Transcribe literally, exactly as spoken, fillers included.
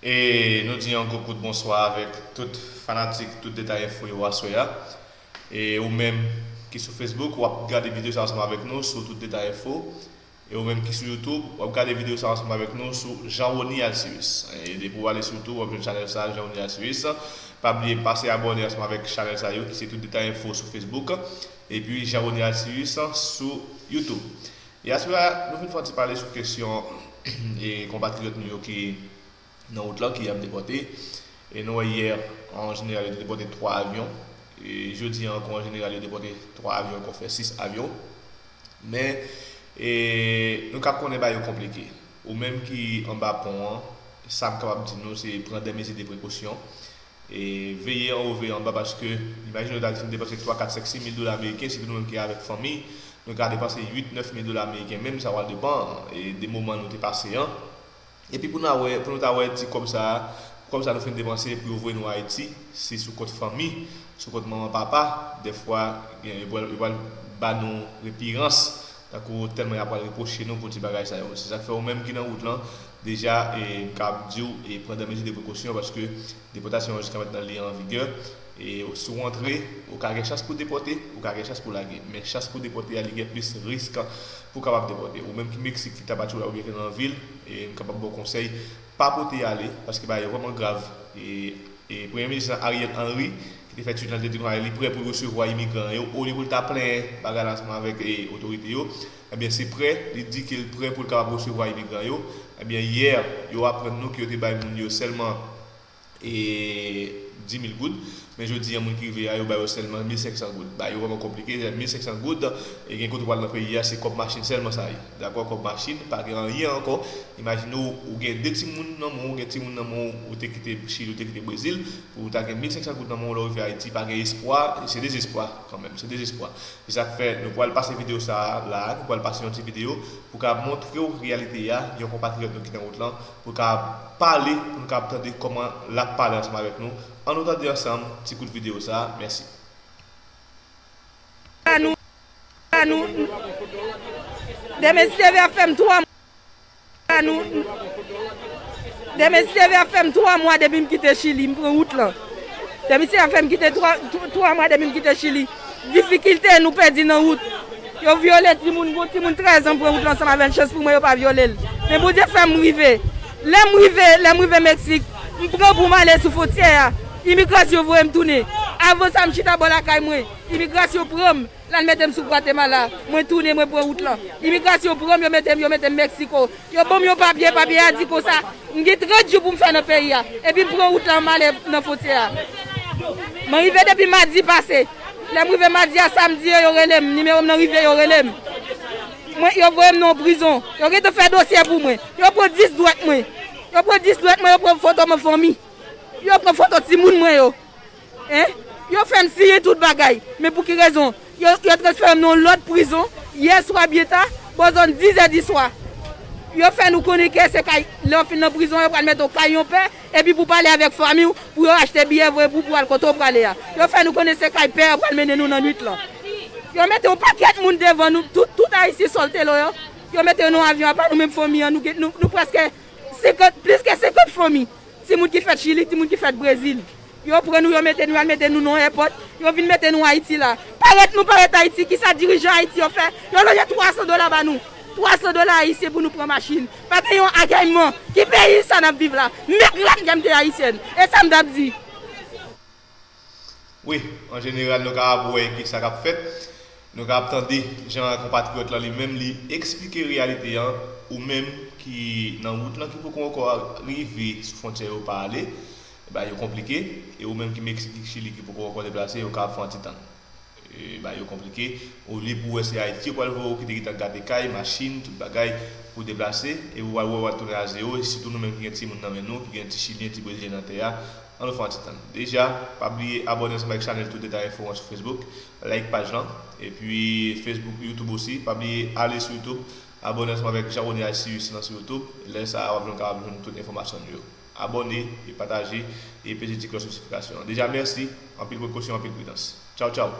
E nou di yon gwo kout bonswa avèk tout fanatik Tout Detay Enfo yo aswè a. E ou menm ki sou Facebook, w ap gade videyo sa ansanm avèk nou sou Tout Detay Enfo. E ou menm ki sou YouTube, w ap gade videyo sa ansanm avèk nou sou Jean Rony Alcius. E depi w ale sou YouTube, w ap jwenn chanèl sa, Jean Rony Alcius. Pa bliye pase abòne ansanm avèk chanèl sa yo, ki se Tout Detay Enfo sou Facebook, epi Jean Rony Alcius sou YouTube. Yasmina, nou vin fè yon ti pale sou kesyon e konpatriyòt nou yo ki nan wout lan, ki ap depòte. E nou wè yè, an jeneral, yo te depòte twa avyon. E jodi a ankò, an jeneral, yo depòte twa avyon, ankò fè sis avyon. Men, e, nou ka konnen bagay yo konplike. Ou menm ki anba pon an, sa m kapab di nou, se pran de mezi de prekosyon. E veye anwo, veye anba, paske imajine w ta fin depanse twa, kat, senk, sis mil dola ameriken, sitou nou menm ki avèk fanmi, nou ka depanse uit, nèf mil dola ameriken menm, sa pral depann, e, de moman nou te pase an. Epi pou nou wè, pou nou ta wè ti kòb sa a, kòb sa a nou fin depanse pou yo voye nou Ayiti, se sou kont fanmi, sou kont manman, papa, dèfwa, gen, yo pral, yo pral ba nou repirans, tankou tèlman y ap pral repwoche nou pou ti bagay sa yo. Se sa k fè ou menm ki nan wout lan, deja, e, m ka ap di w, e, pran de mezi de prekosyon, paske depòtasyon an jiska mentnan li an vigè. E si w antre, ou ka gen chans pou depòte, ou ka gen chans pou lage. Men chans pou depòte a, li gen plis risk pou w kapab depòte. Ou menm ki Meksik, ki Tapachula oubyen ki nan vil, e m kapab ba w konsèy, pa pote ale, paske bagay yo vrèman grav. E, e Premye Minis lan, Ariel Henry, ki te fè tweet lan, te di konsa li prè pou l resevwa imigran yo, olye pou l ta plenyen bagay la ansanm avèk, e, otorite yo, ebyen se prè, li di ke l prè pou l kapab resevwa imigran yo. Ebyen yè, yo aprann nou ke yo te bay moun yo sèlman e dis mil goud. Men jodi a, moun ki rive a, yo ba yo sèlman mil senk san goud. Bagay yo vrèman konplike, mil senk san goud, e gen kote w pral nan peyi a, se kòb machin sèlman sa ye. Dakò, kòb machin, pa gen anyen ankò. Imajine w, ou gen de timoun nan men w, ou gen timoun nan men w, ou te kite Chili, ou te kite Brezil, pou w ta gen mil senk san goud nan men w, lè w rive Ayiti, pa gen espwa, se dezespwa kanmenm, se dezespwa. Se sa k fè nou pral pase videyo sa a la, nou pral pase yon ti videyo pou ka montre w reyalite a, yon konpatriyòt nou ki nan wout lan, pou l ka pale, pou nou ka tande kòman l ap pale ansanm avèk nou. Ann nou tande ansanm ti kout videyo sa a. Mèsi. Ba nou, ba nou, demen si Dye vle ap fè m twa mwa. Ba nou, demen si Dye vle ap fè m twa mwa depi m kite Chili, m pran wout lan. Demen si Dye ap fè m kite twa, twa mwa depi m kite Chili. Difikilte nou pèdi nan wout. Yo vyole timoun, gon timoun trèz an pran wout lan ansanm avè l, chans pou mwen yo pa vyole l. Men Bondye fè m rive. Lè m rive, lè m rive Meksik, m pran pou m ale sou fwontyè a. Imigrasyon voye m tounen. Avan sa, m chita bò lakay mwen. Imigrasyon pran m, l al mete m sou Gwatemala. Mwen tounen, mwen pran wout lan. Imigrasyon pran m, yo mete m, yo mete m Meksiko. Yo ban m yon papye, papye a di konsa, m gen trant jou pou m fè nan peyi a. Epi m pran wout lan, m ale nan fwontyè a. Mwen rive depi madi pase. Lè m rive madi a, samdi yo, yo rele m. Nimewo m nan rive, yo rele m. Mwen, yo voye m nan yon prizon. Yo gentan fè dosye pou mwen. Yo pran dis dwèt mwen. Yo pran dis dwèt mwen, yo pran foto mwen fanmi. Yo pran foto timoun mwen yo. Hein? Yo fè m siyen tout bagay. Men pou ki rezon? Yo, yo transfere m nan yon lòt prizon. Yè swa byen ta, bò zòn dis è di swa. Yo fè nou konnen ke se kay, lè w fin nan prizon, yo pral mete w kay yon pè, epi pou pale avèk fanmi w, pou yo achte biyè voye pou, pou al kote w prale a. Yo fè nou konnen se kay pè a pral mennen nou nan nwit lan. Yo mete yon pakèt moun devan nou, tout, tout Ayisyen sòlte lo yo. Yo mete yo nan yon avyon apa, nou menm fanmi an, nou gen, nou, nou prèske senkant, plis ke senkant fanmi. Timoun ki fèt Chili, timoun ki fèt Brezil. Yo pran nou, yo mete nou, y al mete nou nan yon èpòt, yo vin mete nou Ayiti la. Parèt nou parèt Ayiti, kisa dirijan Ayiti yo fè? Yo lonje twa san dola ba nou. Twa san dola ayisyen pou nou pran machin. Pa gen yon agèyman. Ki peyi sa n ap viv la? Mèt grann kè m te ayisyèn. E sa m t ap di. Wi, an jeneral, nou ka ap wè kisa k ap fèt. Nou ka ap tande jan konpatriyòt lan li menm li eksplike reyalite an, ou menm ki nan wout lan ki poko ankò rive sou fwontyè yo pa ale, bagay yo konplike, e ou menm ki Meksik, ki Chili ki poko ankò deplase, yo ka ap fè yon ti tann. E bagay yo konplike, olye pou w wè se Ayiti yo pral voye w ki te gentan gate kay, machin, tout bagay pou deplase, e ou pral wè w ap tounen a zewo, e sitou nou menm ki gen timoun nan men nou, ki gen ti Chilyen, ti Brezilyen nan tè a, ann nou fè yon ti tann. Deja, pa bliye abòne ansanm avèk chanèl Tout Detay Enfo an sou Facebook, like paj lan, epi Facebook, YouTube osi. Pa bliye ale sou YouTube, abòne ansanm avèk Jean Rony Alcius lan sou YouTube. Lè sa a, w ap jwenn, kapab jwenn tout enfòmasyon nou yo. Abòne, e pataje, e peze ti klòch notifikasyon an. Deja, mèsi, anpil prekosyon, anpil pridans. Tchaw, tchaw!